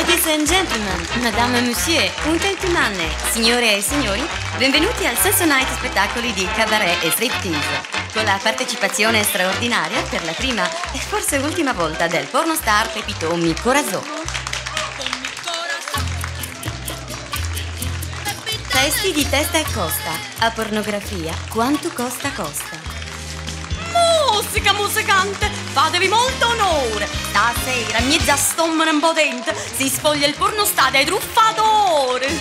Ladies and gentlemen, madame e monsieur, un gentleman, signore e signori, benvenuti al Sesso Night Spettacoli di Cabaret e Striptease, con la partecipazione straordinaria per la prima e forse ultima volta del pornostar Pepito Mi Corazon. Testi di testa e costa, a pornografia, quanto costa costa. Musica, musicante, fatevi molto onore. Stasera, mezza stommano impotente, si spoglia il pornostar dai truffatori.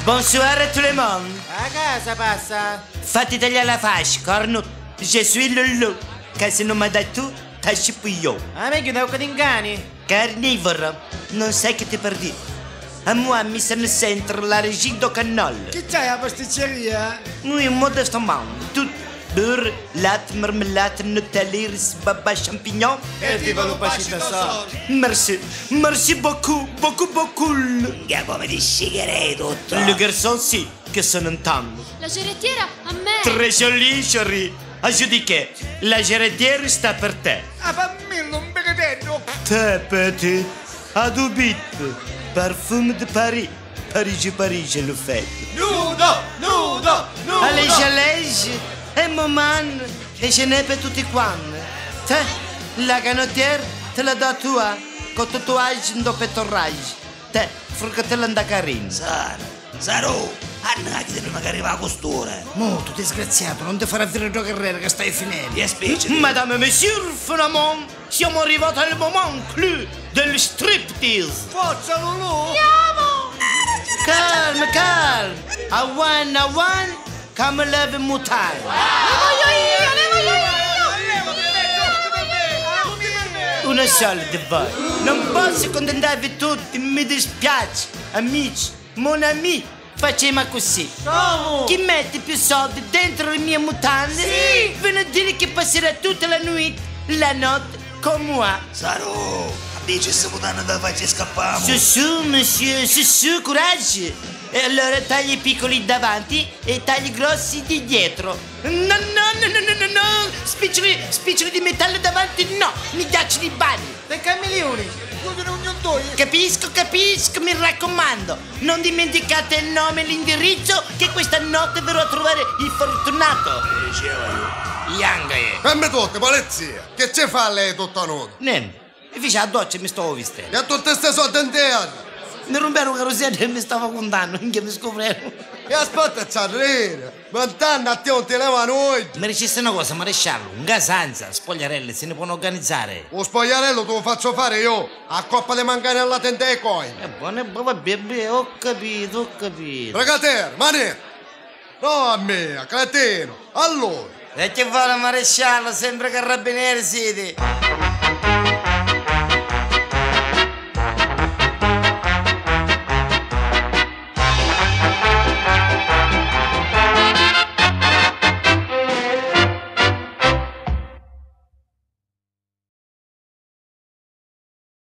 Bonsoir à tout le monde. A casa passa. Fatti tagliare la fascia, corno. Je suis le loup. Che se non mi dai tu, t'ascipo io. A me chiude occhio d'ingani. Carnivoro, non sai che ti perdi. A moi, mi sono centro la régie do canal. Che c'hai la pasticceria? Oui, modestement. Tout beurre, latte, marmelade, Nutella, riz, baba, champignon. E viva lo pascita so. Merci, merci beaucoup, beaucoup, beaucoup. Che come ti scicherei tutto. Le garçon, sì, che sono in tango. La gerettiera a me! Très jolie, chérie. Aggiudiché, la geretiera sta per te. Ah, fammelo un benedello! Te, petit, a dubit. Parfum de Paris. Parigi, Parigi, le fait. Nudo, nudo, nudo. Allez, allez, e moment, e ce n'è per tutti quanti. Te, la canottiera te la do tua, con tatuaggio in pettorraggio. Te, fricatella da carina. Saro, Saro, Anna che prima che arriva la costura. Molto disgraziato, non ti farà vedere la carriera che stai finendo. Ti spicci. Madame e monsieur, finalement, siamo arrivati al moment clou del striptease. Forza Lulu! Calma, calma. A one, a one, come leve mutare. Una sola di voi. Non posso accontentarvi tutti, mi dispiace. Amici, mon ami, facciamo così. Chi mette più soldi dentro le mie mutande, sì. Viene a dire che passerà tutta la nuit, la notte, con moi. Saro, dici se mutande da faccia e scappiamo. Su su, monsieur, su su, coraggio. E allora tagli piccoli davanti e tagli grossi di dietro. No, no, no, no, no, no, no, spiccioli, spiccioli di metallo davanti, no, mi piacciono i bagni. Dei camilioni. Capisco, capisco, mi raccomando, non dimenticate il nome e l'indirizzo che questa notte verrò a trovare il fortunato. Diceva io. Yangaye. Fermi tutti, polizia! Che ci fa lei tutta nuda? Niente, mi fece la doccia e mi stavo vestendo. E tutte queste soldi in terra! Mi rompero un carosello e mi stavo contando, che mi scoprirono. E aspetta, c'arriva! Ma intanto a te non ti leva noi! Mi dicesse una cosa, maresciallo, un casanza, spogliarelle se ne può organizzare. Lo spogliarello te lo faccio fare io, a coppa di mangane alla tenda e coin. È buono, è buono, va bene, ho capito, ho capito. Brigatiere, mani! No a me, cretino! Allora! E che vuole maresciallo, sempre carabinieri siete!